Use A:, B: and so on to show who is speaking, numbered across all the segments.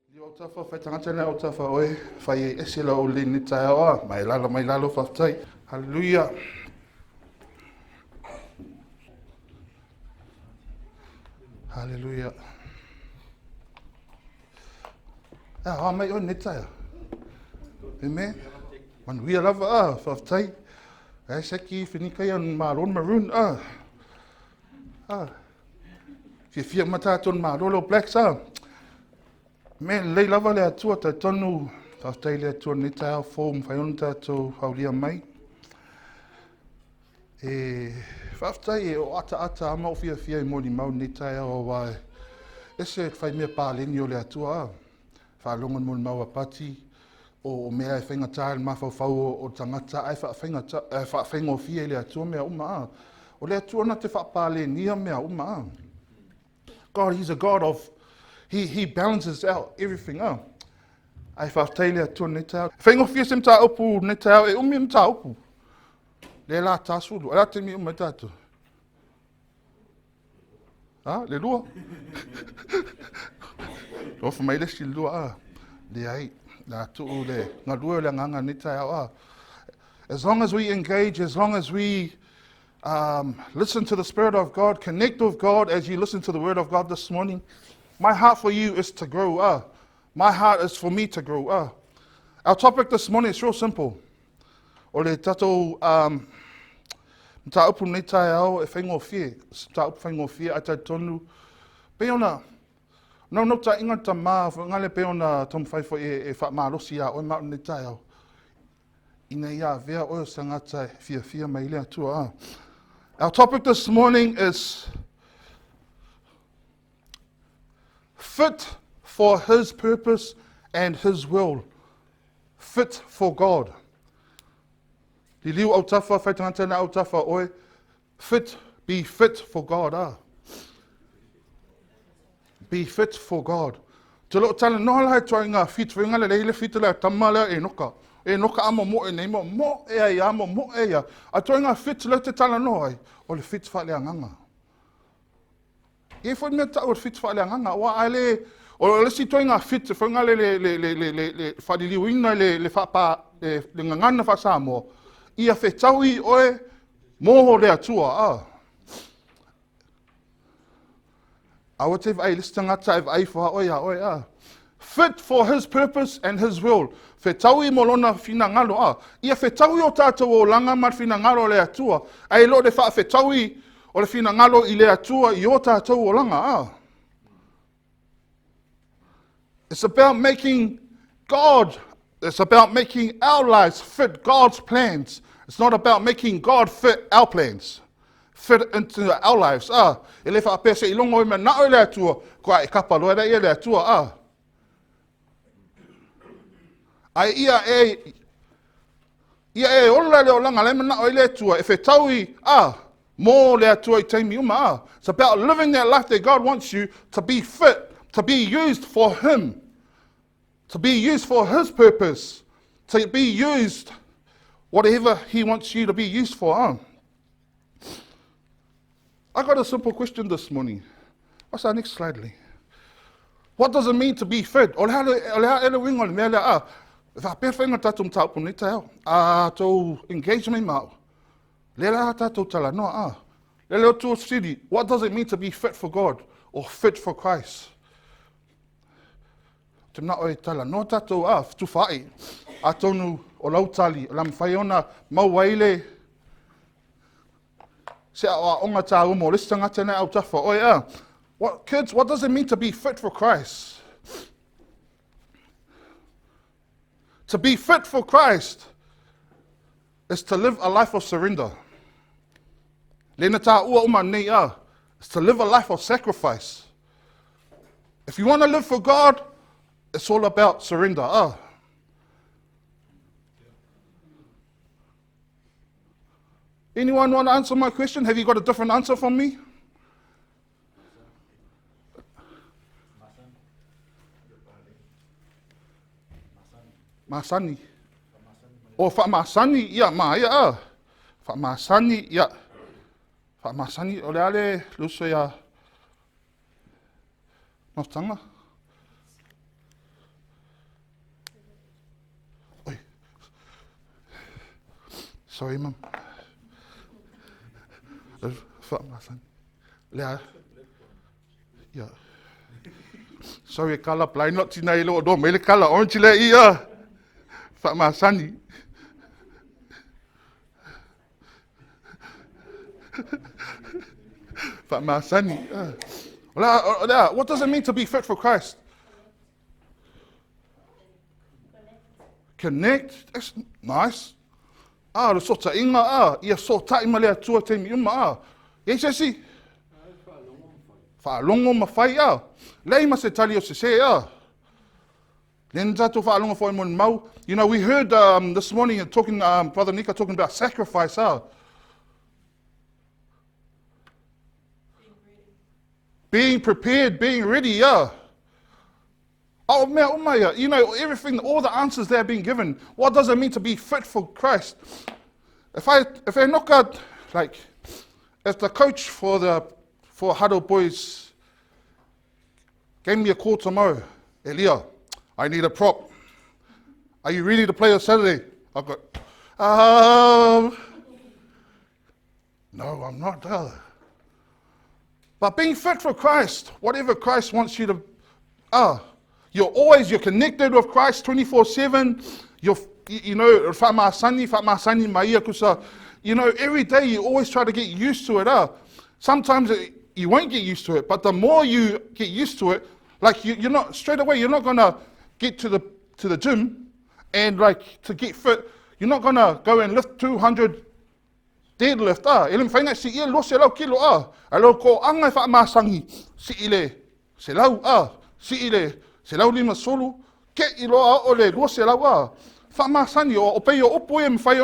A: Liliu autafa, fai tagata le autafa oe, fai e ese lau aulelei i lenei taeao a, mai lalo mai lalo, faafetai. Haleluia. Haleluia. E hoa mai oe lenei taeao. Amen. Manuia lava a, faafetai. Ai seki finika ia malo maroon a. Ah. Fiafia uma tatou i le Malo le All Blacks a. Mea lelei lava le Atua, talitonu faafetai i le Atua i lenei taeao fou mafai ona tatou aulia mai. E faafetai e o ataata lava ma ou fiafia e molimau i lenei taeao aua e ese le fai mea paleni o le Atua a. Faalogo i le molimau a Pati o mea e faigata i le mafaufau o le tagata ae faafaigofie i le Atua mea uma a. O le Atua na te faapalenia mea uma a. God, he's a God of, he balances out everything a. Ae faafetai i le Atua i lenei taeao. E faigofie se mataupu i lenei taeao, e umi le mataupu. Lea la 42, o le a taimi e uma ai tatou? A, le 2? Ofa mai le isi le 2, a. Leai, la tuu le galue o le agaga i lenei taeao, a. As long as we engage, as long as we listen to the Spirit of God, connect with God as you listen to the Word of God this morning, my heart for you is to grow. My heart is for me to grow. Our topic this morning is real simple. O le tatou mataupu nei taeao e faigofie, mataupu faigofie ae talitonu, pei ona naunautaiga le tama foi le pei ona taumafai foi e faamalosi ia oe ma au nei taeao, ina ia avea oe o se tagata e fiafia mai le Atua. Our topic this morning is fit for His purpose and His will. Fit for God. Liliu autafa, fai tagata na autafa oe. Fit, be fit for God. Ah. Be fit for God. Te loo tala noa la he ngā fit for ngā le le fit le tama le e noka. E noka amo mo e nei mo mo e ai amo mo e ia. A toi ngā fit le te tala noa ai. O le fit fa le anganga. E foi mea tau o le fit fa le anganga. Wa ai le o le si toi ngā fit foi ngā le le le le le le le whaliliuina le le whapa le le ngangana wha Samoa. Ia whetaui oe moho le atua. Ah. Aua te vaai le tagata e vaai fua oe ia oe a. Fit for His purpose and His will. Fetaui mo lona finagalo a. Ia fetaui o tātou olaga ma le finagalo o le Atua. Ae lo le faafetaui o le finagalo i le Atua i o tātou olaga a. It's about making God, it's about making our lives fit God's plans. It's not about making God fit our plans. Fit into our lives. Ah, e le whaapea se ilongo i manao i le Atua, kua e kapa loa ia le Atua. Ah. Ai ia e ia e ola le olanga le manao i le Atua, e whetaui, ah, mō le Atua i taimi uma. Ah. It's about living that life that God wants you to be fit, to be used for Him, to be used for His purpose, to be used whatever He wants you to be used for. Ah. I got a simple question this morning. What's our next slide, Lee? What does it mean to be fit? O le hea ele winga o le mea lea a. Whaapea whainga tātou mataupu nei taeao. A tau engagement mau. Le la tātou tala noa a. Le leo tu city. What does it mean to be fit for God or fit for Christ? Te manao e talanoa tatou a fetufaai. Atonu o lau tali o le a mafai ona maua ai le se aoaoga taua mo le isi tagata na e autafa o oe a. What, kids, what does it mean to be fit for Christ? To be fit for Christ is to live a life of surrender. Lena tāua uma nei a. It's to live a life of sacrifice. If you want to live for God, it's all about surrender. Ah. Anyone want to answer my question? Have you got a different answer from me? Masani. O whaamasani, ia, ma, ia, a. Whaamasani, ia. Whaamasani, o le ale, luso ia. Mafutanga. Oi. Sorry, mum. Whaamasani. Lea. Yeah. Sorry, colour blind, not tina i lo do mele colour orange le ia. Whaamasani. Whaamasani. What does it mean to be fit for Christ? Connect. That's nice. Ah, le sota inga ah, ia sota i ma le atua te mi uma ah. Ia se si? Whaalongo ma whai ah. Lei ma se tali o se se ah. You know, we heard this morning talking, Brother Nika talking about sacrifice. Ah. Being prepared, being ready, yeah. Oh, mea uma ia. You know, everything, all the answers that have been given. What does it mean to be fit for Christ? If I look at, like, if the coach for Huddle Boys gave me a call tomorrow, Elia, I need a prop. Are you ready to play on Saturday? I've got, no, I'm not. But being fit for Christ, whatever Christ wants you to, you're connected with Christ 24/7. You know, you know, every day you always try to get used to it. Sometimes you won't get used to it, but the more you get used to it, like you're not, straight away, you're not going to get to the gym and like to get fit, you're not going to go and lift 200 deadlift. E le mawhainga si ia 200 kilo. Alo ko anga e whaamasangi si ile selau si ile 150 ke i loa o le 200 Whaamasangi o pei o opo e mwhai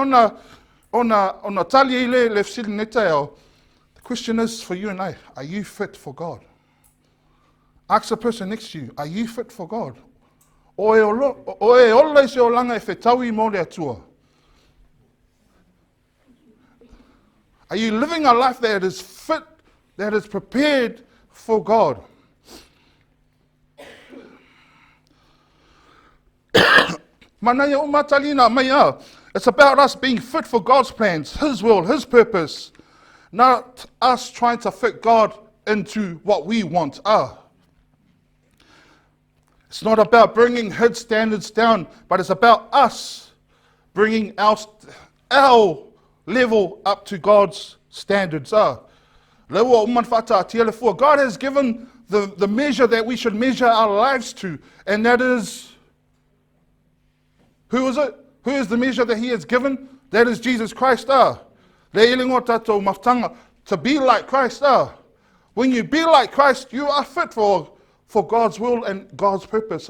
A: ona tali i le fesili nei taeao. The question is for you and I, are you fit for God? Ask the person next to you, are you fit for God? O e ola i se olanga e whetaui mō le atua. Are you living a life that is fit, that is prepared for God? It's about us being fit for God's plans, His will, His purpose, not us trying to fit God into what we want. It's not about bringing His standards down, but it's about us bringing our level up to God's standards. God has given the measure that we should measure our lives to, and that is, who is it? Who is the measure that He has given? That is Jesus Christ. To be like Christ. When you be like Christ, you are fit for God's will and God's purpose.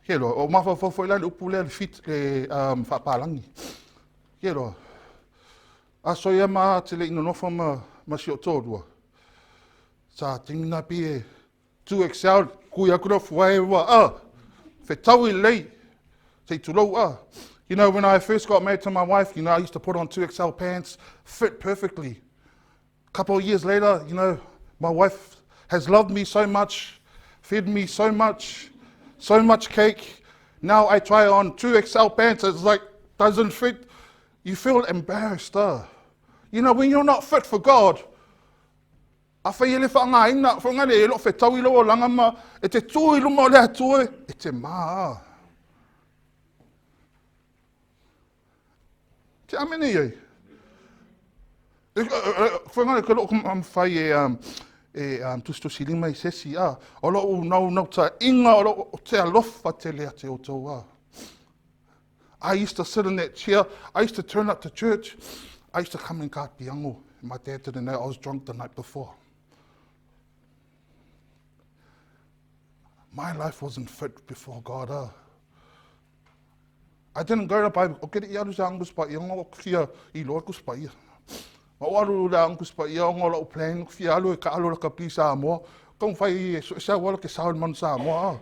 A: Ke loa, o mawhawhau foi lai le upu lea le fit le whaapalangi. Ke loa, aso ia ma te le inonofa ma si o tōrua. Sa tingina pi e 2XL, kui akura fuae ua, whetaui lei, te tulou, You know, when I first got married to my wife, you know, I used to put on 2XL pants, fit perfectly. A couple of years later, you know, my wife has loved me so much, fed me so much cake. Now I try on 2XL pants, it's like, doesn't fit. You feel embarrassed, You know, when you're not fit for God, afai e le faaaogaina, foi nga le e loo fetaui lou olaga ma e te tu i luma o le Atua, e te ma. Te amene iai. Foi nga le ke loo mawhai e, um, e um, tusitusi lima i sesi, a, o lou nau nau ta inga o lou te alofa te lea te o tau a. I used to sit in that chair. I used to turn up to church. I used to come in ka piango. My dad didn't know I was drunk the night before. My life wasn't fit before God. I didn't go to Bible. O kere i alu sa angus pa ia ngo fia i loa kus pa ia. Ma o alu le angus pa ia ngo lau plan fia alu e ka alu la ka pi Samoa. Kau fai e so sa wala ke sa man Samoa.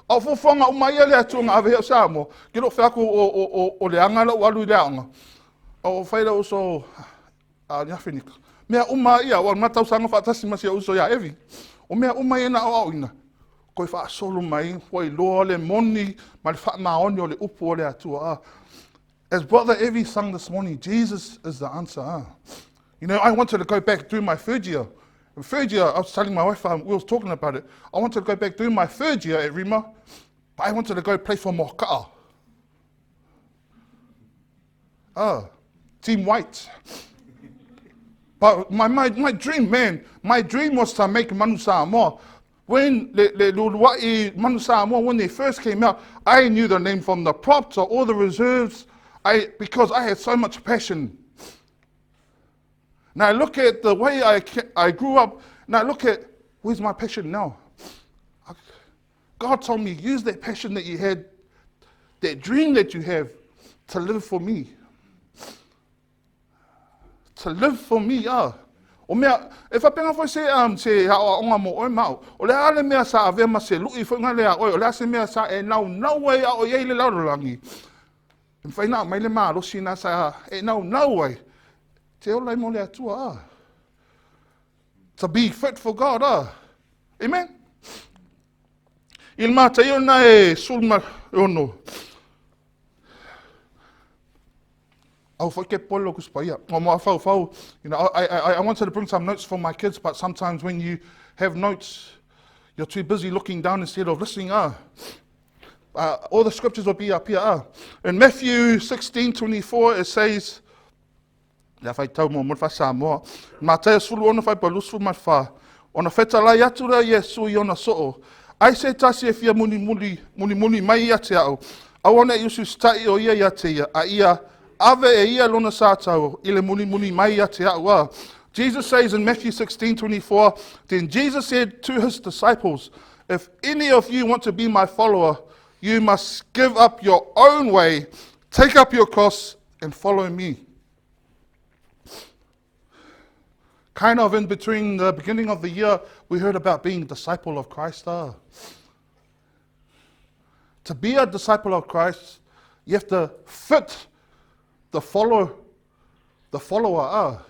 A: A o fuafuaga uma ia a le Atua na ave ai au Samoa, ke loo fai atu o, o, o, o le aga lau alu i le aoga. O fai lau uso a ni Afinika. Mea uma ia, ua na tausaga faatasi ma si ou uso ia Evi. O mea uma ia na aoaoina, koe faasolo mai, ua iloa le moni ma le faamaoni o le upu o le Atua. A. As Brother Evi sung this morning, Jesus is the answer. Huh? You know, I wanted to go back do my third year. Third year, I was telling my wife, we was talking about it. I wanted to go back do my third year at Rima, but I wanted to go play for Moka'a. Oh, Team White. But my, my, my dream, man, my dream was to make Manu Samoa. When le, le Lulua'i Manu Samoa, when they first came out, I knew the name from the prop to all the reserves, I, because I had so much passion. Now I look at the way I, I grew up, now I look at where's my passion now? I, God told me, use that passion that you had, that dream that you have, to live for me. To live for me, ah. O mea, e whapenga foi se, um, se aoaoga mo oe ma au. O le a le mea sa avea ma se lui foi nga le a oe, o le a se mea sa e nau nau ai a o iai le lalolagi. E mawhai na mai le malosi na sa e nau nau ai. Te ola i mo le atua, ah. To be fit for God, ah. Amen. I le mātai o na e sul ma ono. Au foi ke polo ku spaia. O mo fau fau. You know, I, I, I wanted to bring some notes for my kids, but sometimes when you have notes, you're too busy looking down instead of listening. Ah. All the scriptures will be up here. Ah. In Matthew 16:24, it says, Le faitau mo mo Samoa. Mataio 16 fai pa lusu ma fa. Ona fetalai atu lea Iesu i ona soo. Ai se tasi e fia muni muni, muni muni mai ia te au. Aua ne i usiusitaʻi o ia ia te ia, a ia ave e ia lona sātau i le mulimuli mai ia te au. A. Jesus says in Matthew 16:24, Then Jesus said to his disciples, If any of you want to be my follower, you must give up your own way, take up your cross, and follow me. Kind of in between the beginning of the year, we heard about being a disciple of Christ. To be a disciple of Christ, you have to fit the follow, the follower.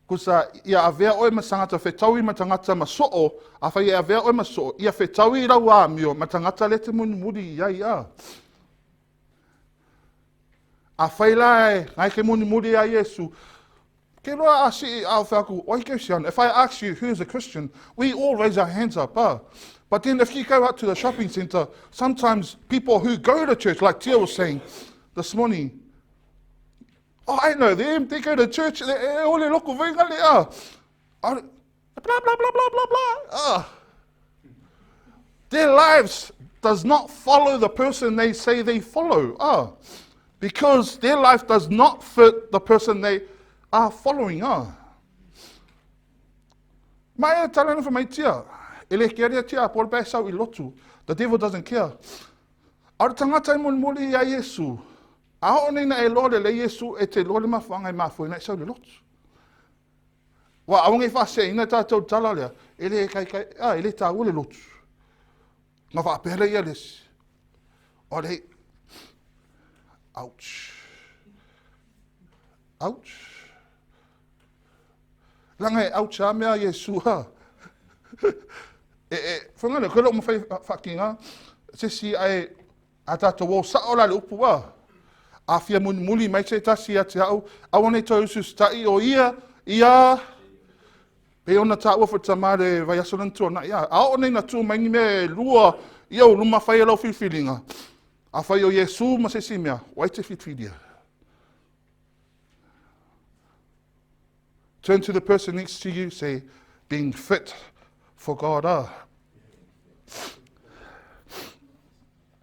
A: Kusa, ia avea oe ma sangata fetaui ma tangata ma so'o, a whai e avea oe ma so'o, ia fetaui rau āmio ma tangata le te mulimuli i ai a. A whai la e, ngai ke mulimuli a Iesu, ke loa a si a whai aku, oi ke sian, if I ask you who is a Christian, we all raise our hands up. But then if you go out to the shopping centre, sometimes people who go to church, like Tia was saying this morning, oh, I know them, they go to church, they, e ole loko venga le, ah. Blah, blah, blah, blah, blah, blah. Ah. Their lives does not follow the person they say they follow. Ah. Because their life does not fit the person they are following. Ah. Mai e tala na mai tia. E le kia tia por pe sau i lotu. The devil doesn't care. Aru tangata i moli ia Yesu. A o nei na e lore le Yesu e te lore mawhanga i mawhoi na i sau le lotu. Ua aua nei faaseseina tatou tala lea, e le kaikai, a, e le taua le lotu. Na faapea lea ia le isi. O le, ouch. Ouch. Langa e ouch a mea Iesu ha. E, e, whanga lea, koe leo mawhai whakinga, se si ai, a tātou o sao la le upu a. A fia mulimuli mai se tasi ia te a'u, aua ne i toe usiusita'i o ia ia pei ona taua foi le tama i le vaiaso lea na tuanai. A oo nei ina tu mai ni mea e lua i ou luma fai lau filifiliga, afai o Iesu ma se isi mea, o ai e te filifilia? Turn to the person next to you, say, being fit for God. Ah.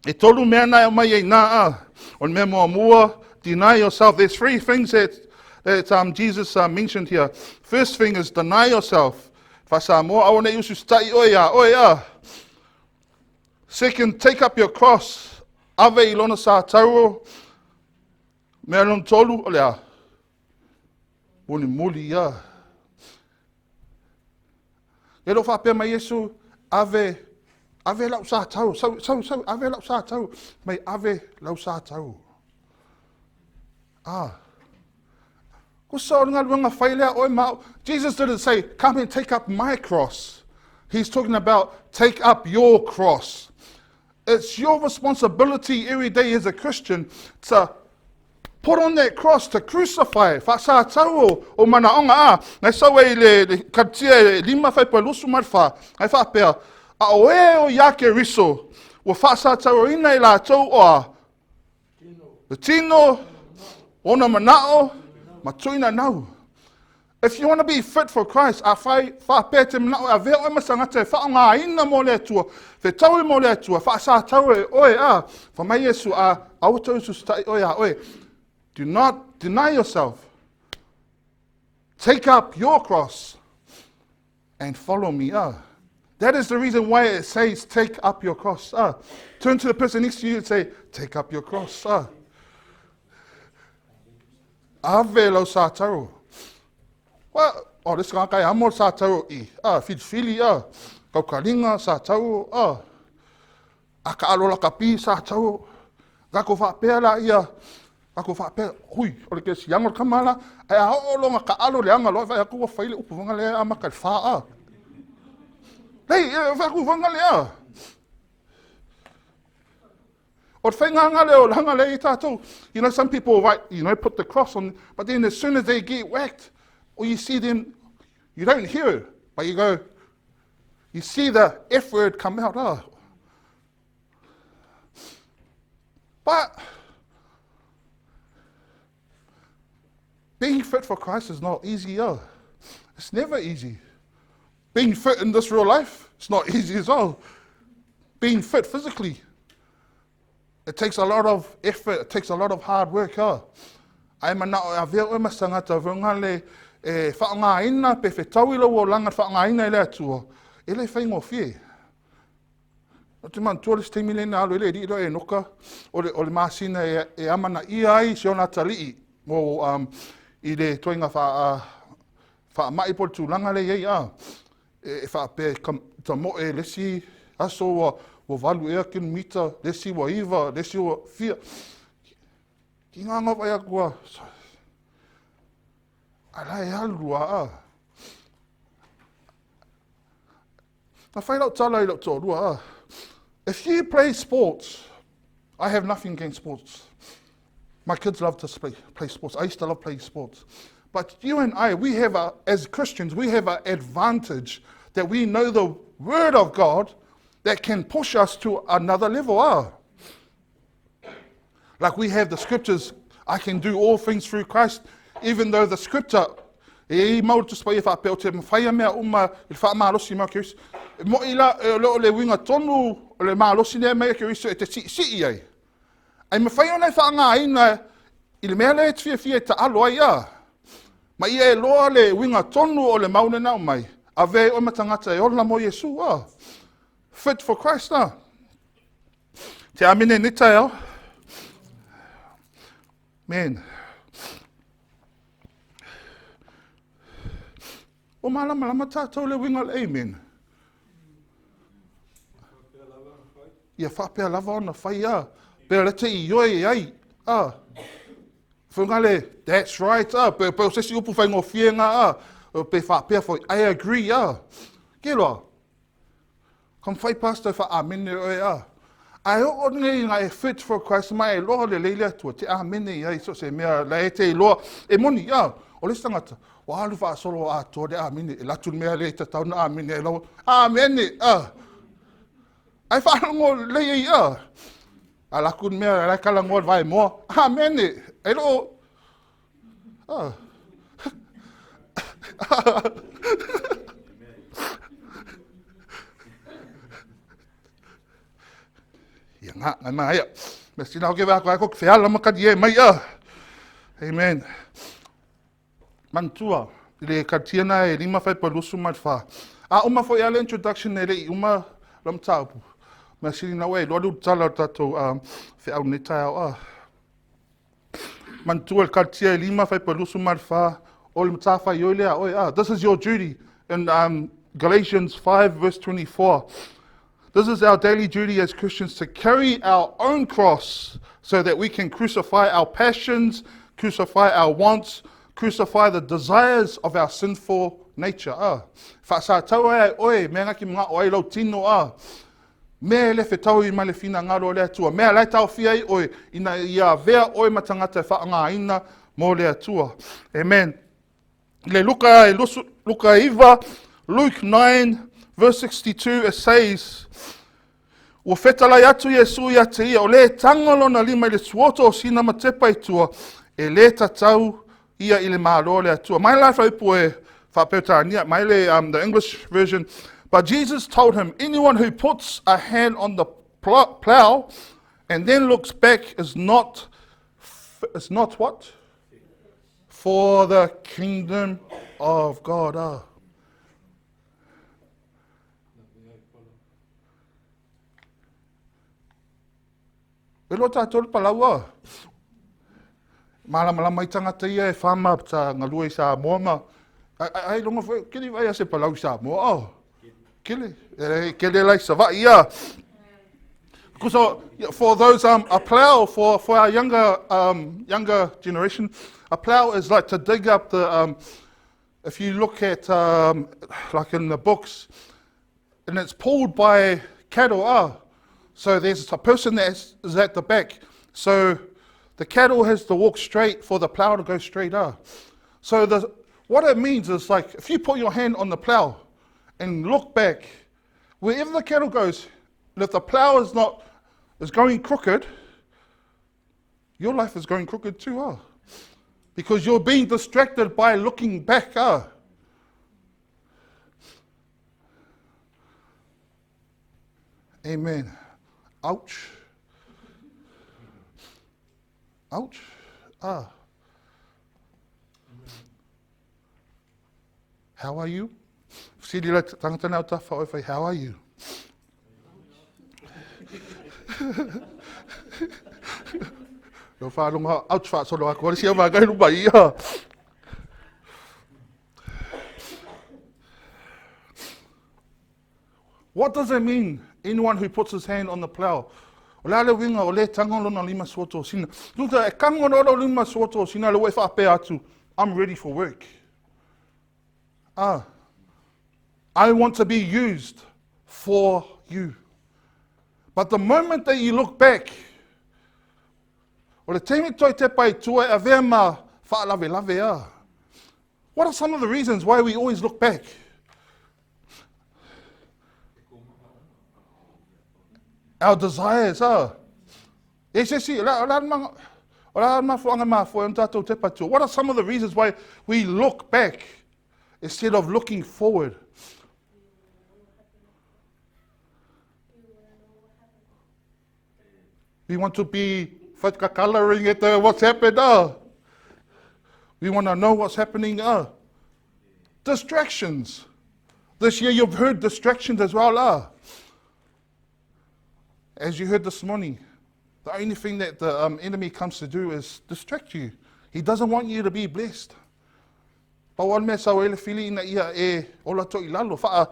A: E tolu mea na e aumai ai nā a. O le mea muamua, deny yourself. There's three things that Jesus mentioned here. First thing is deny yourself. Faa-Samoa, aua ne i usiusita'i oe iā oe a. Second, take up your cross. Ave i lona sa tauro. Mea lona tolu, o le a? Mulimuli ia. E le o faapea mai Iesu, ave, ave lau sa tau, sau, sau, sau, ave lau sa tau. Mai ave lau sa tau. Ah. Kusa o le galuega fai lea oe ma au. Jesus didn't say, come and take up my cross. He's talking about take up your cross. It's your responsibility every day as a Christian to put on that cross, to crucify, faasātau o, o manaoga a, ngai sau ai le, le karatia e lima fai pa lusu ma le wha, ngai faapea, a o e o ia ke riso, ua faasātauina i latou o a, le tino, ona manao, ma tuina nau. If you want to be fit for Christ, afai faapea te manao e avea oe ma se tagata e faaaogaina mo le Atua, fetaui mo le Atua, faasātau e oe a, fai mai Iesu a, aua toe usiusita'i oe iā oe. Do not deny yourself. Take up your cross and follow me. Ah. That is the reason why it says take up your cross. Ah. Turn to the person next to you and say, take up your cross. Ah. Ave lau sa tau. Well, oh, this guy kai amo sa tau i. Ah, filifili ah. Kaukalinga sa tau ah. A ka alo la kapi sa tau. Kako faapea la ia. Kako faapea, hui, o le ke sianga o le kama la. Ai a oo longa ka alo le anga loa, vai aku ua fai le upu vanga le a maka le wha a. Lei, e vai aku vanga le a. O te whainganga lea o le hanga lea i tātou. You know, some people write, you know, put the cross on, but then as soon as they get whacked, or you see them, you don't hear it, but you go, you see the F word come out. Oh. But being fit for Christ is not easy. Oh. It's never easy. Being fit in this real life, it's not easy as well. Being fit physically, it takes a lot of effort, it takes a lot of hard work. Oh. Ai mana'o e avea oe ma se tagata veuga le e faaaogaina pe fetaui lou olaga i le faaaogaina e le Atua, e le faigofie. Ou te manatua le isi taimi lea na alu ai le alii lea o Enoka, o le, o le masina e, e amanaia ai si ona atalii mo, um, i le toenga wha, uh, faamai po o le tulaga lea e i ai a, e, e faapea e ka, tamoe le isi aso ua, ua valu ea kilomita, le isi ua iva, le isi ua fia. Ki ngā ngā vai aku a, a la e alu a, a. Na whai lau tala i lau toalua a. If you play sports, I have nothing against sports. My kids love to play, play sports. I used to love playing sports. But you and I, we have a, as Christians, we have an advantage that we know the Word of God that can push us to another level. Ah. Like we have the scriptures, I can do all things through Christ, even though the scripture, e i mau te tusi paia faapea o te mawhai a mea uma i le whaamalosi mai o Keriso. E moi la, e o le uiga tonu o le malosi lea mai e Keriso e te siisii ai. Ai mawhai ona e whaangāina i le mea lea e te fiafia e taalo ai a. Ma ia e loa le uiga tonu o le mau lena o mai. Avea ai oe ma tagata e ola mo Iesu a. Fit for Christ a. Te amene nei taeao. Man. Ua mālamalama tātou le uiga o le amen. Ia faapea lava ona fai a. Pea le te i ioe e ai. A. Whangale, that's right, a. Pe, pe o se isi upu whaingofie ngā a. Pe faapea foi, I agree, a. Ke loa, Ka mawhai pastor wha amene oe a. Ae oo nei ina e fit for Christ ma e iloa lelei le Atua, te amene i ai so o se mea la e te iloa, e moni, a, o le isi tagata, ua alu faasolo atoa le amene, e alu atu le mea lea e tatau ona amene ai lau, amene, a. Ae faalogo lelei ai, a. Ala atu le mea la e talanoa i le vaemoa, amene, e le o, a. Ia ngā, ngai mai ia. Me sina o ke wā koe ko whiala makari e mai a. Amen. Manatua, i le katia na e lima whai pa lusu mai wha. A uma foi ale introduction e le i uma la mataupu. Me sini na ue, loa lu tala o tatou um, wheau nei tae au a. Manatua le katia e lima whai pa lusu mai wha. O le matawhai oi lea, oi a. This is your duty in um, Galatians 5 verse 24. This is our daily duty as Christians to carry our own cross so that we can crucify our passions, crucify our wants, crucify the desires of our sinful nature. Ah, whaasātau ai ai oe, mea ngaki mga o ai lau tino ah. Mea e le whetau i mai le whina ngaro o le atua. Mea lai tau fia i oe, ina ia vea oe matangata e whaangā mō le atua. Amen. Le Luka, e lusu, Luka iva, Luke 9, verse 62, it says, Ua fetalai atu Iesu ia te ia, o le tanga lona lima i le tuoto o sina ma tepa i tua, e le tatau ia i le malo le atua. Mai la whaipu e whaapeutania, mai le um, the English version. But Jesus told him, anyone who puts a hand on the plow and then looks back is not, is not what? For the kingdom of God. Ah. E loa tātou le palaua. Malamalama i tangata ia e whama ta ngalua i Samoa ma ai longa foi kili vai a se palau i Samoa. Oh. Kele, e, kele lai Savaii ia. Because uh, for those, um, a plow for, for our younger, um, younger generation, a plow is like to dig up the, um, if you look at, um, like in the books, and it's pulled by cattle. Ah, so there's a person that is, is at the back. So the cattle has to walk straight for the plow to go straight. Ah. So the, what it means is like if you put your hand on the plow and look back, wherever the cattle goes, and if the plow is not is going crooked, your life is going crooked too, ah. Because you're being distracted by looking back, ah. Amen. Ouch. Ouch. Ah. How are you? Sili la tangata nau ta wha whai, how are you? Lo whalonga, ouch wha solo aku, wale sia whangai lumba ia. What does it mean, anyone who puts his hand on the plow? O le ale winga, o le tanga lona lima suoto o sina. Luta, e kango no lo lima suoto o sina, le ua e whaapea atu, I'm ready for work. Ah, I want to be used for you. But the moment that you look back, o le taimi toi te pai tua e avea ma whaalave a. What are some of the reasons why we always look back? Our desires, ah. E se si, la, la, la mafuanga mafua on tātou te patua. What are some of the reasons why we look back instead of looking forward? We want to be coloring at the, what's happened. Uh. We want to know what's happening. Uh. Distractions. This year you've heard distractions as well. Uh. As you heard this morning, the only thing that the um, enemy comes to do is distract you. He doesn't want you to be blessed. Pau lava le mea e sau ai le fili ina ia e ola to i lalo, whaa,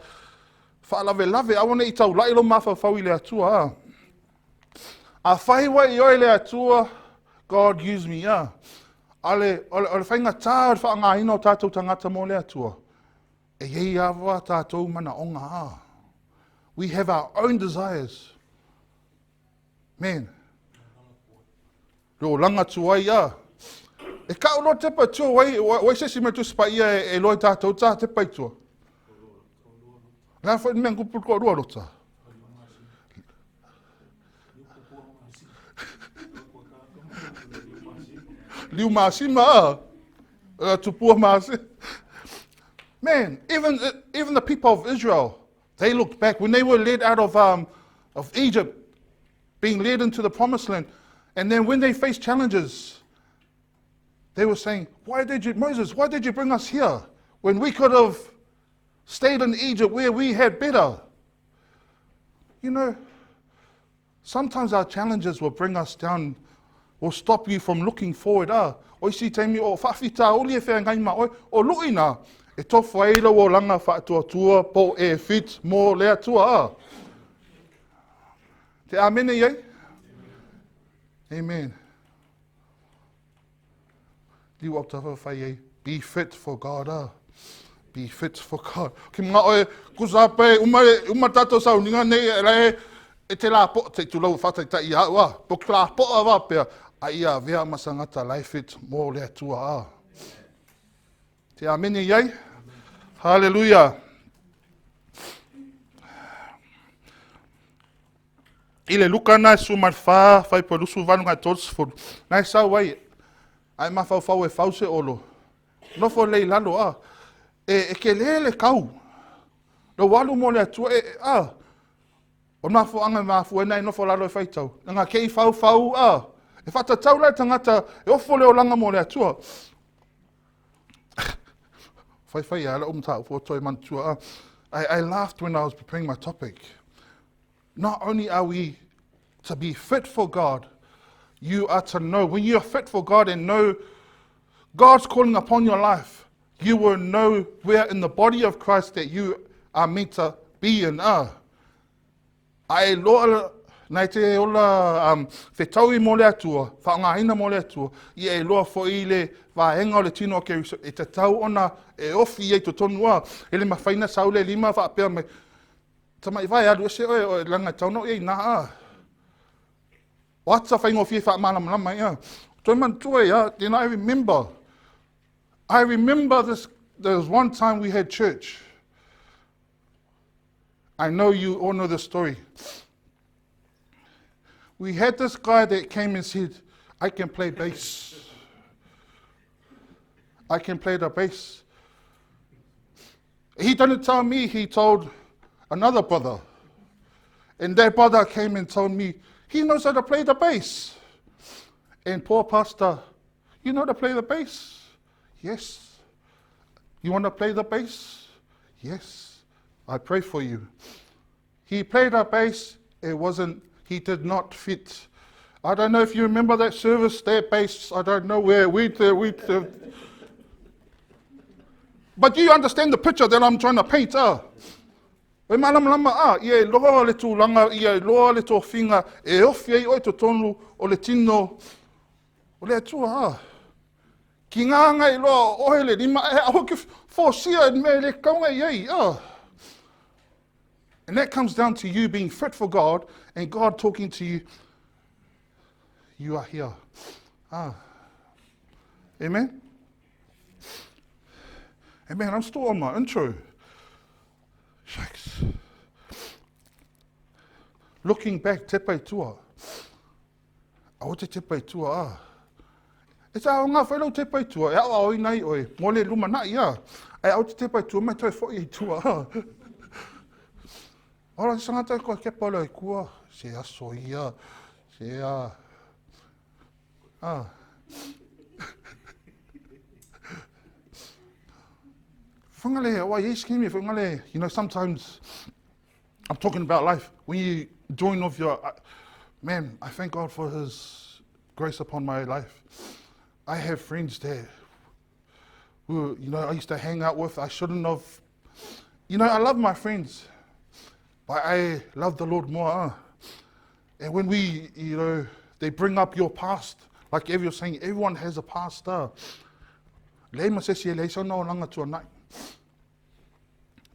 A: whaalawelawe, aua ne i taulai lo mafaufau i le Atua. A, a whaiwa i oe le Atua, God use me, a. A le, o le, o le whainga tā o le whaangāina o tātou tangata mō le Atua. E iei awa tātou mana onga, a. We have our own desires. Man. Le olaga tuai a. E kau loa tepa i tua, wai, wai se isi mea Tusi Paia e, e loa i tātou tā tepa i tua. La foi mea kupu toalua lota. Liu masima a. Uh, tupua masima. Man, even, even the people of Israel, they looked back. When they were led out of, um, of Egypt, being led into the promised land, and then when they faced challenges, they were saying, Why did you, Moses, why did you bring us here when we could have stayed in Egypt where we had better? You know, sometimes our challenges will bring us down, will stop you from looking forward. Ah, o isi taimi o faafitauli e feagai ma oe, o luʻi nā, e tofu ai lou olaga faatuatua po o e fit mo le Atua. Ah. Te amene i ai? Amen. Liu au tafa whai ai, be fit for God, ah. Be fit for God. Ki mga oe, kusa pe, uma, uma tātou sauninga nei, e lai, e te la po, te tulau whatai tai i au, ah. Po ki la po a wā pea, a ia vea masangata lai fit mō le atua, ah. Te amene i ai? Hallelujah. I le Luka na e su ma le fa, fai po lusu valu ngai 30. Na e sau ai, ai mafaufau e fau se olo. Nofo lei lalo a. E, e ke le le kau. Lo alu mo le atua e, a. O le mafuaaga e mafua ai na e nofo lalo e faitau, leaga ke i faufau a. E faatatau la le tagata e ofo le olaga mo le Atua. Faifai a lau mataupu o toe manatua a. I, I laughed when I was preparing my topic. Not only are we to be fit for God, you are to know, when you are fit for God and know God's calling upon your life, you will know where in the body of Christ that you are meant to be in. Ah. A e loa nei te ola um, whetaui mō le Atua, whaongaina mō le Atua, ia e loa foi i le vaega o le tino o Keriso, e tatau ona e ofi ai totonu a, e le mawhai na sau le lima whaapea mai, Tama'i vae alu ese oe, oe leaga e tau ona oe i ina a. O ata whaingofie whaamalamalama ia. Toe manatua ia, then I remember. I remember this, there was one time we had church. I know you all know the story. We had this guy that came and said, I can play bass. I can play the bass. He didn't tell me, he told another brother. And that brother came and told me, he knows how to play the bass. And poor pastor, you know how to play the bass? Yes. You want to play the bass? Yes. I pray for you. He played a bass. It wasn't, he did not fit. I don't know if you remember that service, that bass. I don't know where we we But you understand the picture that I'm trying to paint, ah. E malamalama a, ia e loa le tūlanga, ia e loa le tofiga, e ofi ai oe totonu o le tino o le Atua, a. Ki ngā ngai loa o oe le lima, e aua ke fōsia e mea e le kaunga i ai, a. And that comes down to you being fit for God and God talking to you. You are here. Ah. Amen? Amen. I'm still on my intro. Shucks. Looking back, tepa i tua. Aua te tepa i tua, a. E tā o ngā whailau tepa i tua, e ao ao ina i oe, mō le lumanaʻi, a. E au te tepa i tua, mai toe foʻi i tua, a. Ora te sangata e koe kepa leo i kua, se aso ia, se a. A. Whangale, wa yes, kimi, whangale, you know, sometimes I'm talking about life. When you join off your, uh, man, I thank God for His grace upon my life. I have friends that, who, you know, I used to hang out with. I shouldn't have. You know, I love my friends, but I love the Lord more. Huh? And when we, you know, they bring up your past, like Evie was saying, everyone has a past. Uh. Lei ma se si e lei sau na o langa tuanai.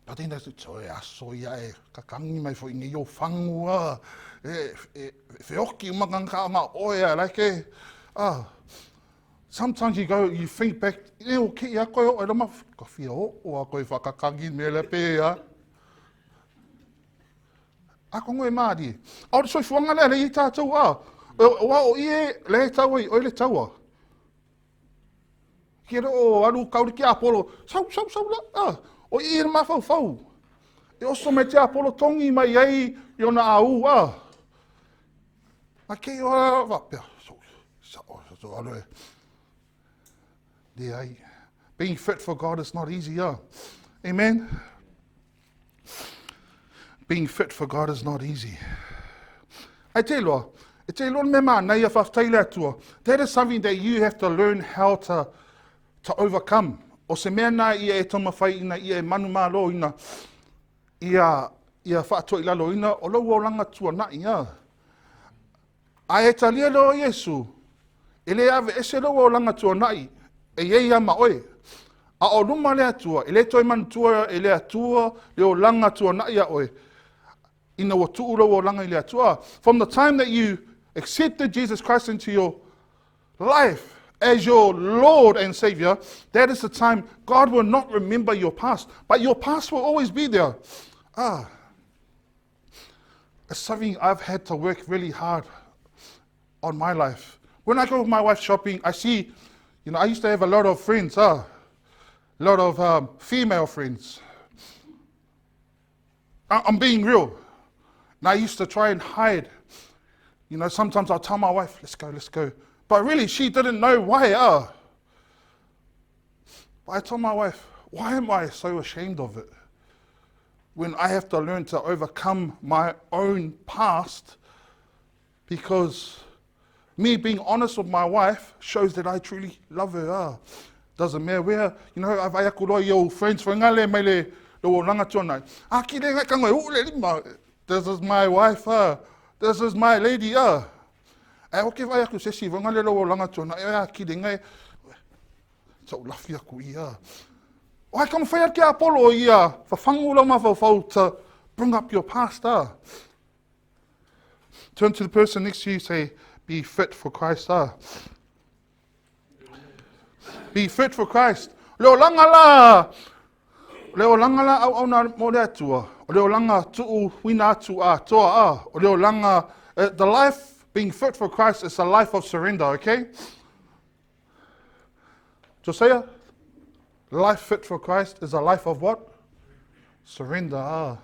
A: But then I toe aso ia e kakangi mai foi nei o fangu a e, e, wheoki umakanga nga oe a like e, ah, sometimes you go, you think back, e o ke ia koe o e lama, ka whia o o a koe whakakangi me le pe a. A ko ngoe mārie. A o le soifuaga lea le i tātou a, o a o ie le e taua i oe le taua. Ke le o alu kauri ki Apolo, sau, sau, sau la, a, o i le mafaufau. E oso mai te Apolo tongi mai ai i ona au, a. A ke o a wapea, so, so, so, alo e. Leai. Being fit for God is not easy, a. Amen. Being fit for God is not easy. Ai te loa, e te loa me mānaia whawhtai le atua. That is something that you have to learn how to, to overcome. O se mea nā ia e taumawhai ina ia e manu mālō ina ia, ia whaatoa i lalo ina o lou olanga tuana'i a. A e talia lea o Iesu, e le aveese lou olaga tuanai e i ai a ma oe. A o luma le Atua, e le toe manatua e le Atua le olaga tuanai a oe, ina ua tuu lou olaga i le Atua. From the time that you accepted Jesus Christ into your life as your Lord and Savior, that is the time God will not remember your past, but your past will always be there. Ah, It's something I've had to work really hard on my life. When I go with my wife shopping, I see, you know, I used to have a lot of friends, huh? A lot of um, female friends. I- I'm being real. And I used to try and hide. You know, sometimes I'll tell my wife, let's go, let's go. But really, she didn't know why. Uh. But I told my wife, why am I so ashamed of it? When I have to learn to overcome my own past because me being honest with my wife shows that I truly love her. Ah, doesn't matter where, you know, I've ai aku loa i ou friends whaingale mai le le o langa tuanai. Ah, ki le ngai kango e ule lima. This is my wife, ah. This is my lady, ah. Ai oke vai aku sesi whaingale lo o langa tuanai. Ah, ki le ngai. Sa ou lafi aku ia. O ai kama whai ke Apollo ia, whawhangu la mafaufau to bring up your past, ah. Turn to the person next to you, say, be fit for Christ, ah. Be fit for Christ. Le olanga la, le olanga la au au na mo le atua. O le olanga tuu huina atu a toa a. O le olanga, uh, the life being fit for Christ is a life of surrender, okay? Josiah, life fit for Christ is a life of what? Surrender. Ah.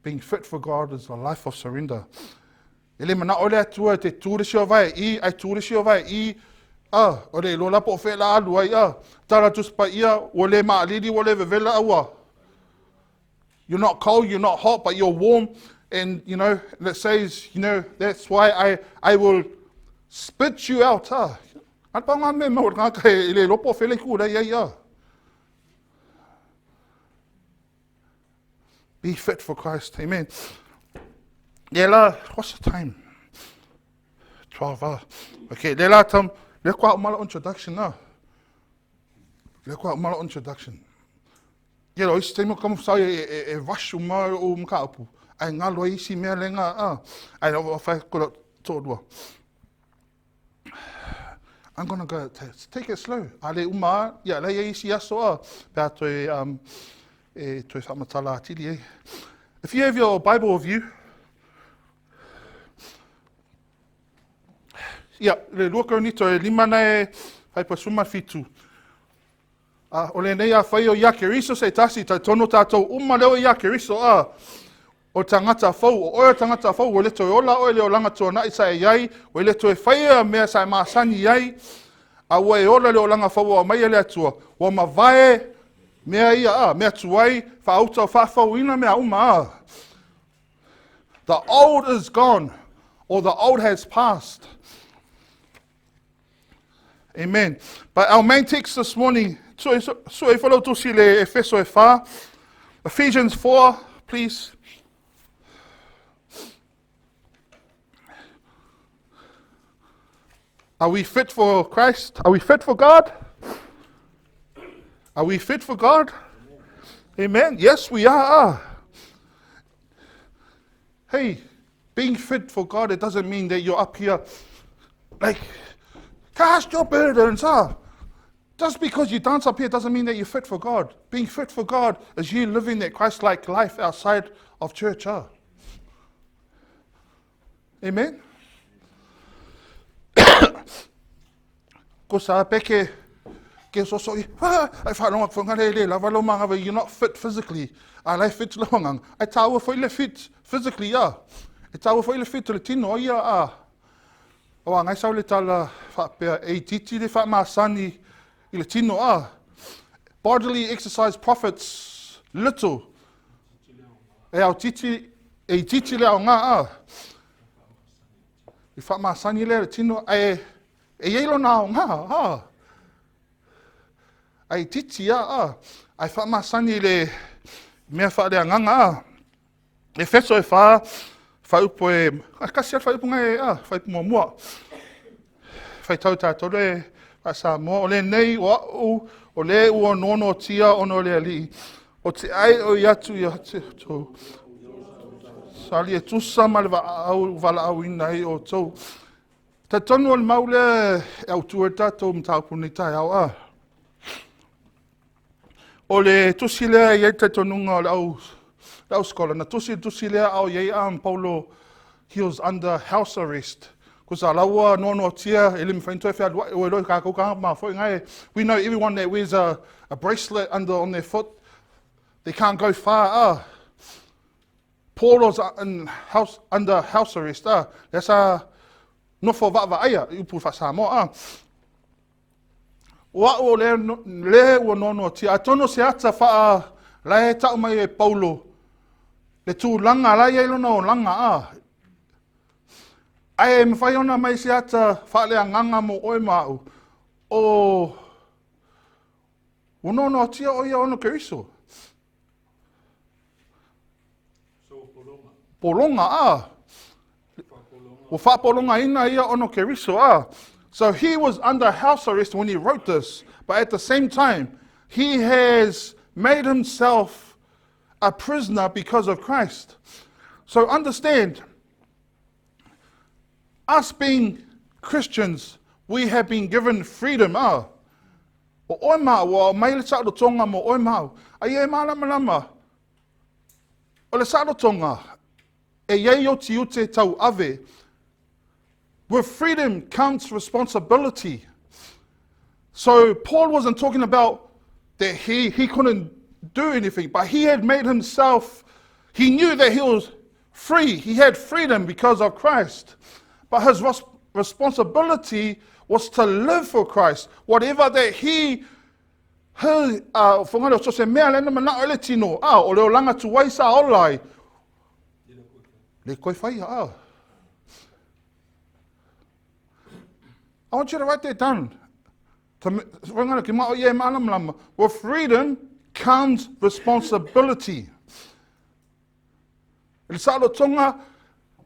A: Being fit for God is a life of surrender. E le manao le atua te tūrisi o vai i, ai tūrisi o vai i, a, o le lola po whela alu ai, a, tara tuspa ia, ua le maalili, ua le vevela aua. You're not cold, you're not hot, but you're warm. And, you know, and it says, you know, that's why I, I will spit you out. Ah. Ngā pa ngā me mau ngā kai i le lopo whele ku rei ai ah. Be fit for Christ. Amen. Yeah, la, what's the time? 12 ah. Okay, le la tam, le kwa umala introduction na. Le kwa umala introduction. Ia o isi taimi o ka mawhai e, e, e rush uma o mkaupu. Ai ngalo ai isi mea le ngā, ah. Ai o whai kura tōrua. I'm gonna go take it slow. A le uma, ia le ia isi aso a, pe a toe, um, e toe whamatala atili e. If you have your Bible with you, ia, le lua kaunito e lima nei, whai pasuma fitu. A, o lenei a whai o ia Keriso se tasi, tai tono tātou uma leo ia Keriso, a, o tangata fou, o oe o tangata fou, o le toe ola oe le olanga tuana'i sa e iai, o le toe whaia mea sa e masani iai, a ua e ola le olanga fou o mai e le Atua, ua mavae mea ia, a, mea tuai, whaauta o whaafauina mea uma, a. The old is gone, or the old has passed. Amen. But our main text this morning, sue tusi le Efeso e wha, Ephesians 4, please. Are we fit for Christ? Are we fit for God? Are we fit for God? Amen. Yes, we are. Hey, being fit for God, it doesn't mean that you're up here like, cast your burdens, ah. Just because you dance up here doesn't mean that you're fit for God. Being fit for God is you living that Christ like life outside of church. Ah. Amen? Ko sa peke ke soso i, ah, ai whanonga ko ngare le lava lo manga you're not fit physically. A lai fit lo ngang. Ai tāua foi le fit physically a. E tāua foi le fit le tino ia a. O a ngai sau le tala whaapea e titi le whaamasani i le tino a. Bodily exercise profits little. E au titi, e titi le au ngā a. I whaamasani le le tino, e E i ai lona aoga, a. Ai titi, a, a. Ai whaamasani i le mea whaaleagaga, a. E feso e whā, whaupo e, a kasi a whaupo ngai e, a, whaupo mua mua. Whaitau tātou le wha-Samoa, o le nei o au, o le ua nono tia ono le alii, o te ai o i atu i te tou. Sali e tusa ma le vaau valaauina ai o tou. Talitonu o le mau lea e autu ai le tatou mataupu nei taeao a. O le tusi lea e i ai le talitonuga o le au, le au scholar, na tusi le tusi lea a o i ai a Paulo, he was under house arrest. Kusa la ua noanoatia e le mawhai toe whealuai o e loi kākou ka ma foi ngai. We know everyone that wears a, a bracelet under on their foot, they can't go far. Ah. Paul was in house, under house arrest, ah, lea sa nofo vaavaaia i upu faa-Samoa, ah. O au o le, le ua noanoatia, atonu se ata faa lae tau mai e Paulo, le tulaga la i ai lona olaga, ah. Ae mawhai ona mai se ata faaleagaga mo oe ma au, o ua noanoatia o ia ono Keriso. Polonga, ah. Ua faapologaina ia ono Keriso, ah. So he was under house arrest when he wrote this, but at the same time, he has made himself a prisoner because of Christ. So understand, us being Christians, we have been given freedom. Ah. O oe ma ua mai le saolotoga mo oe ma au. A ia e malamalama, o le saolotoga, e i ai o tiute tauave. With freedom comes responsibility. So Paul wasn't talking about that he, he couldn't do anything, but he had made himself, he knew that he was free. He had freedom because of Christ. But his res- responsibility was to live for Christ. Whatever that he he uh, whangare o so se mea le na o le tino, a, o le olanga tuai sa ola ai. Le koe whaia, a. I want you to write that down. Whangare ki mao i e mālamalama. With freedom comes responsibility. I le saolotoga,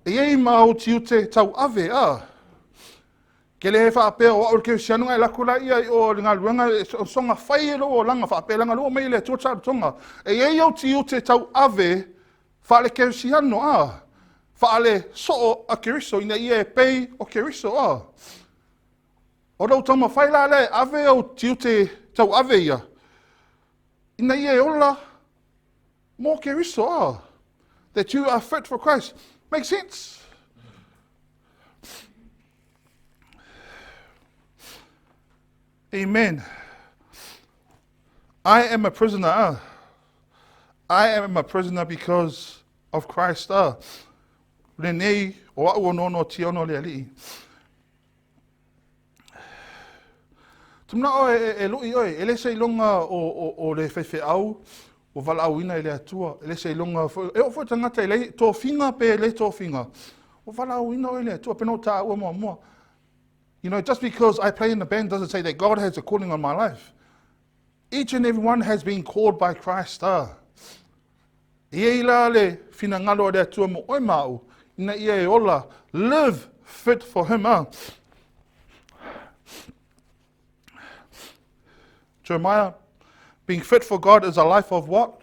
A: e i ai ma utiute tauave, a. Ke le faapea o au le kerisiano ngai laku la ia i o le galuega e soga fai e lou olaga faapea laga lua mai le Atua le saolotoga. E i ai au tiute tauave faale kerisiano, a. Faale soo a Keriso ina ia e pei o Keriso, a. O lou taumafai la lea e ave au tiute tauave ia, ina ia e ola Mō Keriso, oh, that you are fit for Christ. Make sense? Amen. I am a prisoner. Uh. I am a prisoner because of Christ. Uh. Le nei o au o nono tiono le alii. Te manao e, e, e lui oe, e le se iloga o, o, o le faifeau ua valaauina i le Atua, e le se iloga foi, e oo foi tagata e le tofiga pe le tofiga, ua valaauina oe i le Atua, pena o tāua muamua. You know, just because I play in the band doesn't say that God has a calling on my life. Each and every one has been called by Christ. Ah. E ai la le finagalo a le Atua mo oe ma au, ina ia e ola, live fit for him. Ah. Jeremiah, Being fit for God is a life of what?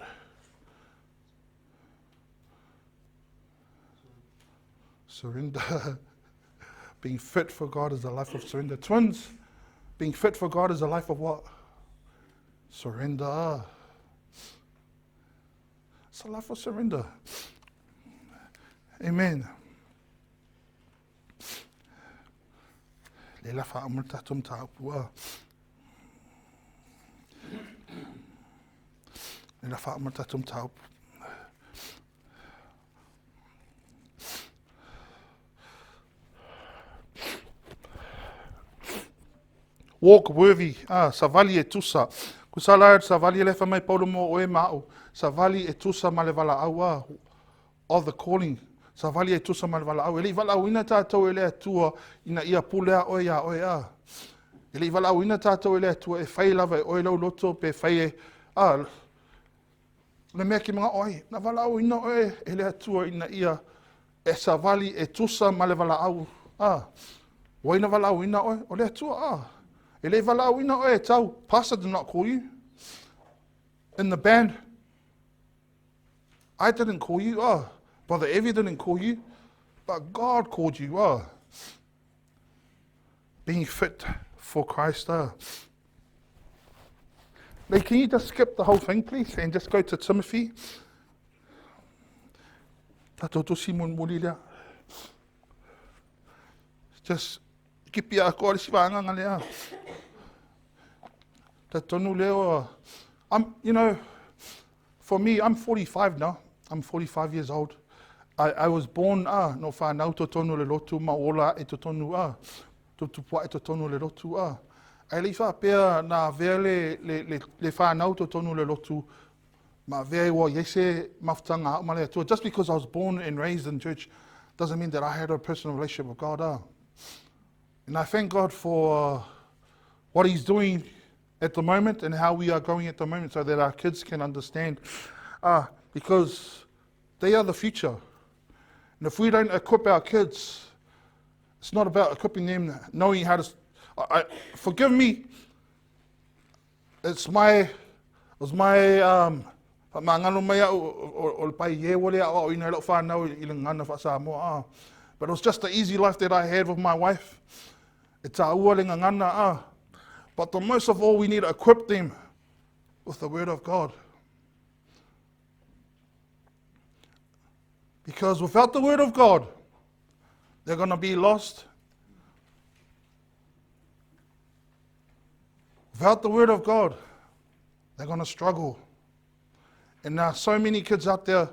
A: Surrender. Being fit for God is a life of surrender. Twins, being fit for God is a life of what? Surrender. It's a life of surrender. Amen. Le la wha tātou mataupu a. Le la wha tātou mataupu. Walk worthy, ah, savali e tusa. Ku sala savali e lefa mai paulo mo oe ma au. Savali e tusa ma le vala au ah, of the calling. Savali e tusa ma le vala au. E le i vala au ina tātou e le atua ina ia pule a oe ia oe ah. E le i vala au ina tātou e le atua e whai lava e oe lau loto pe whai e ah, le mea ki mga oe. Na vala au ina oe e le atua ina ia e savali e tusa ma le vala au. Ah, Wai na valaauina oe? O le Atua, ah. E le valaauina oe e tau. Pastor did not call you. In the band, I didn't call you, ah. Brother Evie didn't call you. But God called you, ah. Being fit for Christ, ah. Lee, can you just skip the whole thing, please, and just go to Timothy? Tātou tusi mulimuli lea. Just kipi a ko si vaanga lea. Ta tonu leo. I'm, you know, for me, I'm 45 now. I'm 45 years old. I was born ah, no whanau to tonu le lotu ma ola e to tonu ah. Tupua e to tonu le lotu ah. Ai le ifa pea na vea le whanau to tonu le lotu ma vea wa yese mafutanga ma le atua. Just because I was born and raised in church doesn't mean that I had a personal relationship with God. Ah. And I thank God for what He's doing at the moment and how we are going at the moment so that our kids can understand. Because they are the future. And if we don't equip our kids, it's not about equipping them, knowing how to... forgive me, it's my... It was my... But it was just the easy life that I had with my wife. It's a But the most of all, we need to equip them with the Word of God. Because without the Word of God, they're going to be lost. Without the Word of God, they're going to struggle. And there are so many kids out there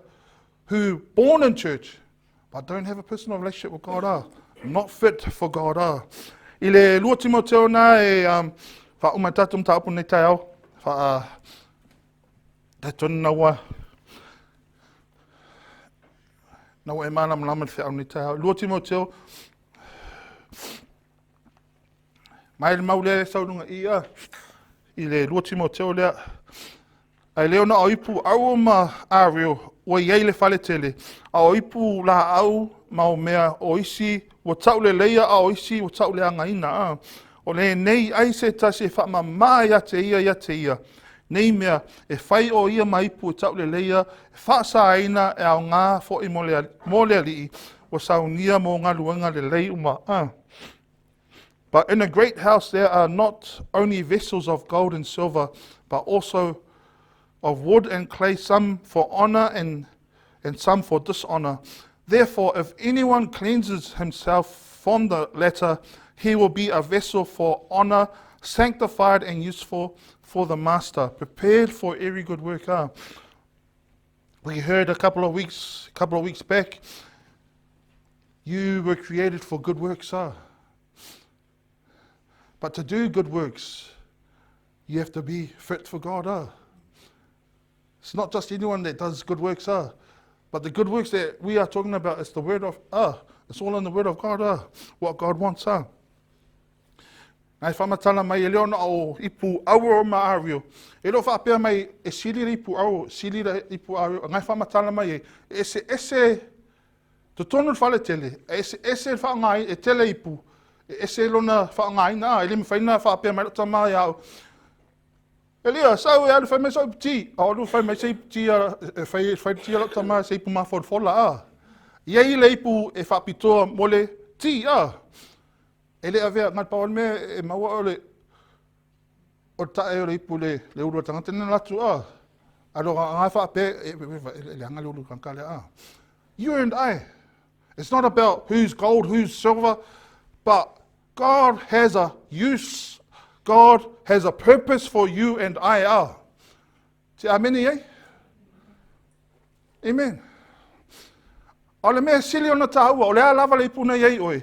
A: who born in church, but don't have a personal relationship with God. Not fit for God. I le lua Timoteo nā e wha uma tātou mta apu nei tai au. Wha tai tonu naua. Naua e māna malama te au nei tai au. Lua Timoteo. Mai le maulea e saununga ia. I le lua Timoteo lea. Ai leo na o ipu au ma ario, ua iai le whaletele. A o ipu la au ma o mea o isi, ua taule leia a o isi, ua taule anga ina. O le nei ai se tasi e wha ma ia te ia ia te ia. Nei mea e whai o ia ma ipu e taule leia, e wha aina e au ngā fo i mo le alii, ua saunia mo ngā luenga le lei uma. But in a great house there are not only vessels of gold and silver, but also of wood and clay, some for honor and some for dishonor. Therefore, if anyone cleanses himself from the latter, he will be a vessel for honor, sanctified and useful for the master, prepared for every good work. We heard a couple of weeks back, you were created for good works. But to do good works, you have to be fit for God. It's not just anyone that does good works, but the good works that we are talking about is the word of, it's all in the word of God, what God wants. Nai whamatala mai e leo na o ipu auro ma ario. E leo whaapea mai e sili le ipu auro, sili le ipu ario. Ngai whamatala mai e ese ese, te tonu le whale tele, e ese ese whaangai e tele ipu, e ese lona whaangai na, e le mwhaina whaapea mai lota mai au. Elia, sau e alu fai mai sou ipu ti. A o alu fai mai se ipu ti a, e fai, fai ti a lau tama se ipu mafolafola a. I ai le ipu e faapitoa mo le ti a. E le avea, na pau o le mea e maua o le, o le tae o le ipu le, le ulu o le tagata na latu a. A lo nga faapea, e, e, e, e leaga le ulu tagata lea a. You and I, it's not about who's gold, who's silver, but God has a use, God has a purpose for you and I are. Te amene ai? Amen. O le mea sili ona tāua, o le a lava le ipu nei ai oe,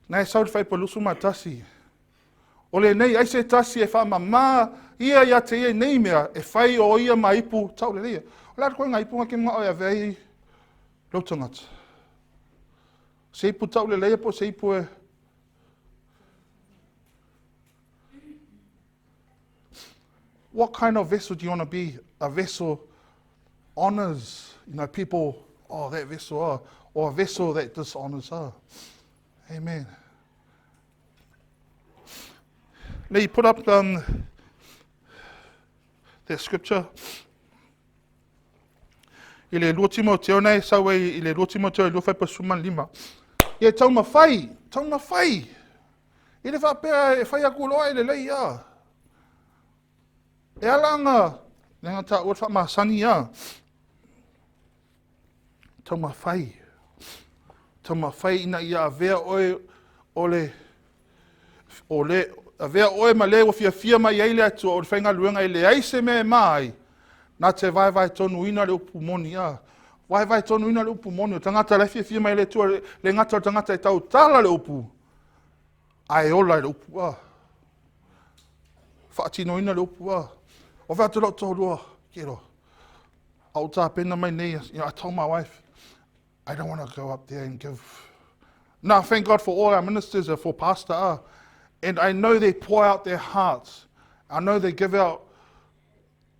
A: na e sau le whaipalusu ma tasi. O le nei ai se tasi e whaamama ia ia te ia nei mea e whai o ia ma ipu tau le leia. O le a koe ngā ipu ngā ke mga o e ave ai lau tangata. Se ipu tau le leia po se ipu e What kind of vessel do you want to be? A vessel honors, you know, people, oh, that vessel, oh, or a vessel that dishonors her. Amen. Lee, put up um, that scripture. I le 2 Timoteo nei, sau ai i le 2 Timoteo i 2 5. Ia taumafai, taumafai. I le faapea e fai aku loa e lelei ia. E ala anga, le anga tāua le whaamasani ia. Taumafai. Taumafai ina ia avea oe o le, o le, avea oe ma le ua fiafia mai ai le Atua o le faigaluega e leai se mea e mā ai, na te vaevae tonuina le upu moni a. Vaevae tonuina le upu moni o tagata la e fiafia mai le Atua, le, le gata o le tagata e tautala le upu, ae ola i le upu a. Faatinoina le upu a. O fai atu lau toalua, kero, a ou tapena mai nei, you know, I told my wife, I don't want to go up there and give. Now, thank God for all our ministers and for Pastor. And I know they pour out their hearts. I know they give out,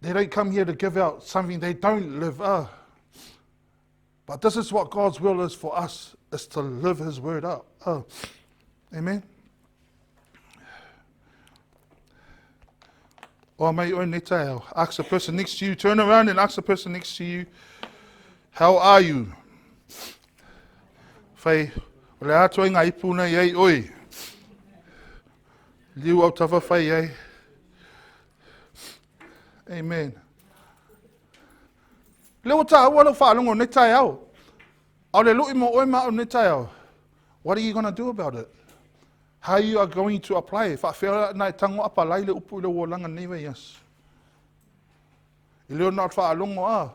A: they don't come here to give out something they don't live. But this is what God's will is for us, is to live His word up. Amen. Oh, mate, ask the person next to you, turn around and ask the person next to you, how are you? Fai, o le atua i ngā ipu nei ai oi. Liu au tafa fai ai. Amen. Le ua tāua lau whaalongo nei tae au. Au le lui mo oe ma au nei tae au. What are you going to do about it? How you are going to apply? Whaawhea na e tango apa lai le upu i le uolanga nei wei yes. I leo na whaalongo a.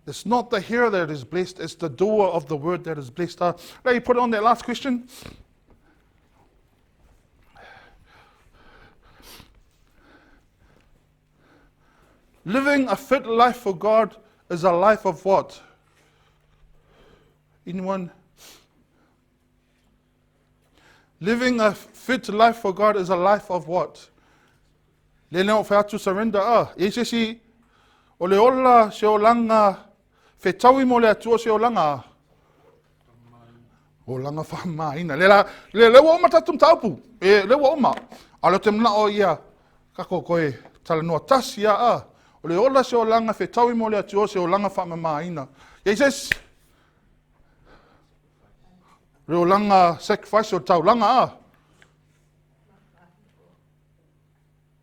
A: It's not the hearer that is blessed, it's the doer of the word that is blessed. Let you put on that last question. Living a fit life for God is a life of what? Anyone? Living a fit life for God is a life of what? Le leo whai atu surrender a. E se si, o le ola se olanga, whetaui mo le atua se olanga. Olanga whamaina. Le la, le le ua oma tatu mtaupu. E, le ua oma. A le te mna o ia, kako koe, talanoa tasi a a. O le ola se olanga whetaui mo le atua se olanga whamamaina. Ia se le olanga sacrifice o taulanga a.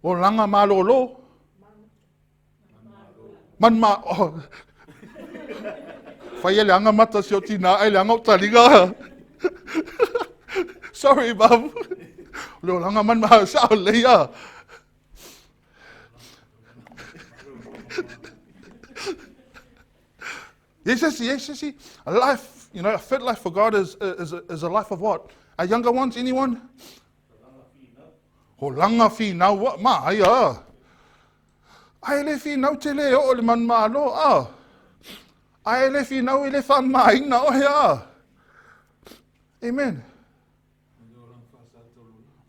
A: Olanga malolo. Man ma oh. Whai e le anga mata si o tina ai le anga o talinga. Sorry, bab. Le olanga man ma sa o leia. Yes, yes, yes, yes. A life, you know, a fit life for God is, is, is a life of what? A younger ones, anyone? O langa whinau, ma, ai a. Ai le whinau te le o le man malo, a. Ai le whinau i le whamaina o hea. Amen.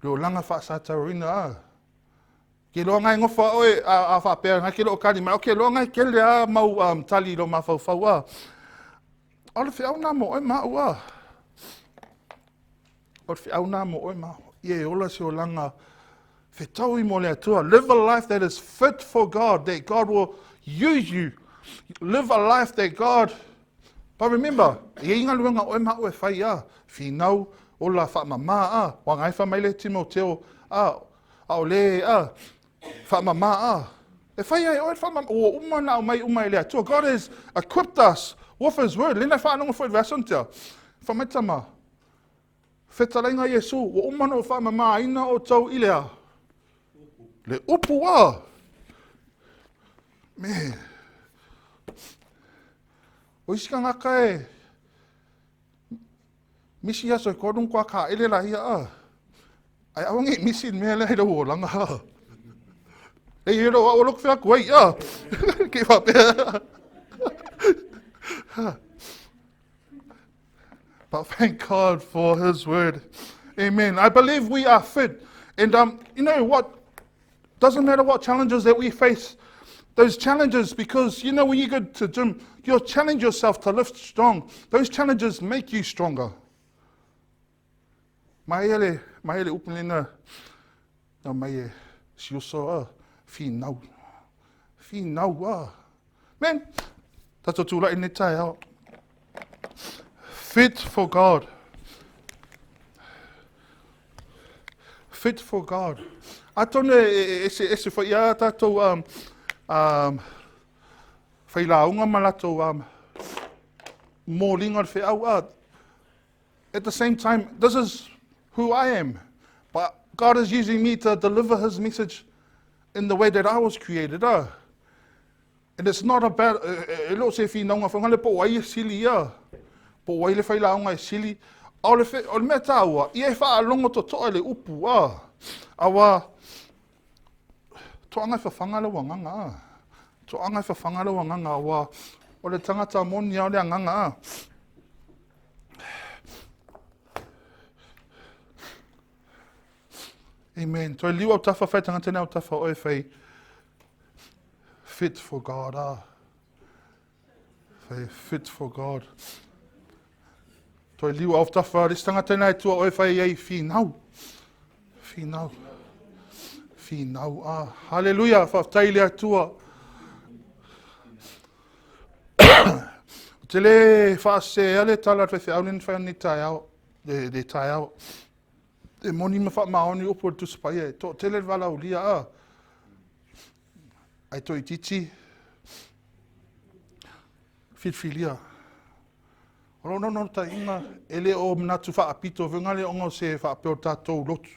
A: Le o langa whaasataurina a. Ke loa ngai ngofa oe a, a whaapea ngai ke loo kali mai. O ke loa ngai kele a mau um, tali lo mafaufau a. O le whiau nā mo oe ma ua. O le whiau nā mo oe ma. Ie ola se o langa. Fetaui mo le Atua. Live a life that is fit for God, that God will use you. Live a life that God... But remember, e i galuega oe ma au e fai a, finau, ola faamama a, wa ngai fa mai le Timoteo a, a o le a, faamama a. E fai ai oe faamama, ua uma na au mai uma i le Atua. God has equipped us with His word. Lena whaanonga fo i vasa tea. Fa mai tama, Fetalaiga Iesu, ua uma ona ou faamamaina outou i le a? Le upu a. Me. O isi kangaka e misi aso e konu kua ka ele la ia a. Ai awa ngi misi mea le hilo olanga ha. E i ro au lok fea kuai a. Ki fa pe. But thank God for His word. Amen. I believe we are fit. And um, you know what? Doesn't matter what challenges that we face, those challenges, because you know, when you go to gym, you'll challenge yourself to lift strong. Those challenges make you stronger. Mai ele, mai ele upu lena, na mai e siuso a, finau. Finau a. Man, tātou tūlai nei taeao. Fit for God. Fit for God. Atonu e, e, e, ese, ese whai a tātou um, um, whai launga ma latou um, mōlinga o le wheau a. At the same time, this is who I am. But God is using me to deliver His message in the way that I was created. Uh. And it's not about, e le o se finauga foi ngale po o ai e sili ia, po o ai le failauga e sili. A o le, o le mea tāua, ia e faalogo totoa i le upu, a. Aua, toaga e fafaga lau agaga, a. Toaga e fafaga lau agaga, aua, o le tagata moni a o le agaga, a. Amen. Toi liu au tafa whai tangata nei au tafa oe whai fit for God. Ah. Whai fit for God. Toi liu au tafa ris tangata nei tua oe whai ei whinau. Whinau. Whinau. Ah. Hallelujah. Whaftai le atua. Te le whaasea le tala te whai ni whai ni taeao. Le, le taeao. E moni ma faamaoni upu o le Tusi Paia, e toatele le valaaulia a, ai toeitiiti filifilia. O lou naunautaiga, e le o manatu faapito foi le ona o se faapea o tatou lotu.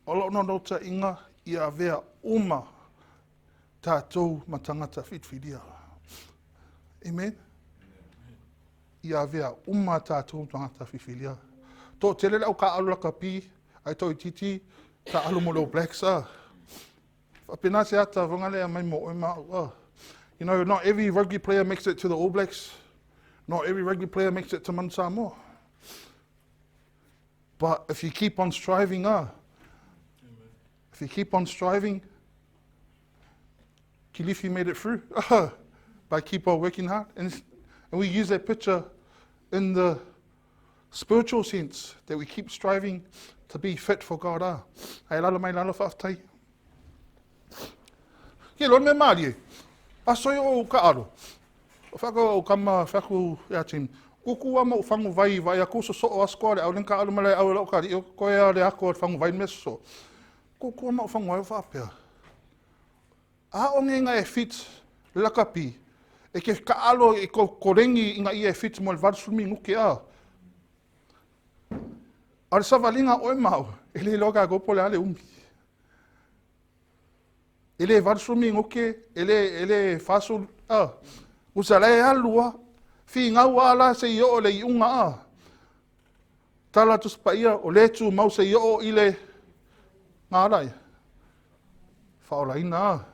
A: O lou naunautaiga ia avea uma tatou ma tagata filifilia. Amen. Ia avea uma tatou tagata filifilia. Toatele le au taaalo lakapi, ae toeitiiti taaalo mo le All Blacks. Ah. Faapena se ata vaga le mai mo oe ma au. Ah. You know, not every rugby player makes it to the All Blacks. Not every rugby player makes it to Manu Samoa. But if you keep on striving, ah, if you keep on striving, Kilifi made it through by keep on working hard. And, and we use that picture in the spiritual sense that we keep striving to be fit for God. Ah. Ai lalo mai lalo whaaftai. Ke lo me marie. Aso i o ka aro. O whaka o kama whaku ia tim. Kuku ama o whangu vai vai aku so so o asko ale au ka alo male au lo ka ri ko e ale ako whangu vai me so. Kuku ama o whangu vai whaapea. A o ngenga e fit lakapi. E ke ka alo i ko korengi inga ia e fit mo le varsumi nguke a. A le savalinga oe mau, e le iloa ka gopo le ale umi. E le varsumi nguke, e le, e le fasul, a. Usa le alu a, fingau a la se i o le iunga a. Tala tu spaia, o le tu mau se i o i le ngā lai. Whaolaina a.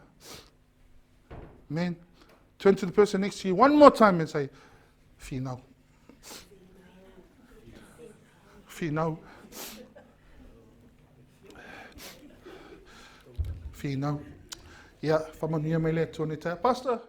A: Man, turn to the person next to you one more time and say, Finau. Finau. Finau. Ia, whamanuia mai le Atua nei taeao. Pastor.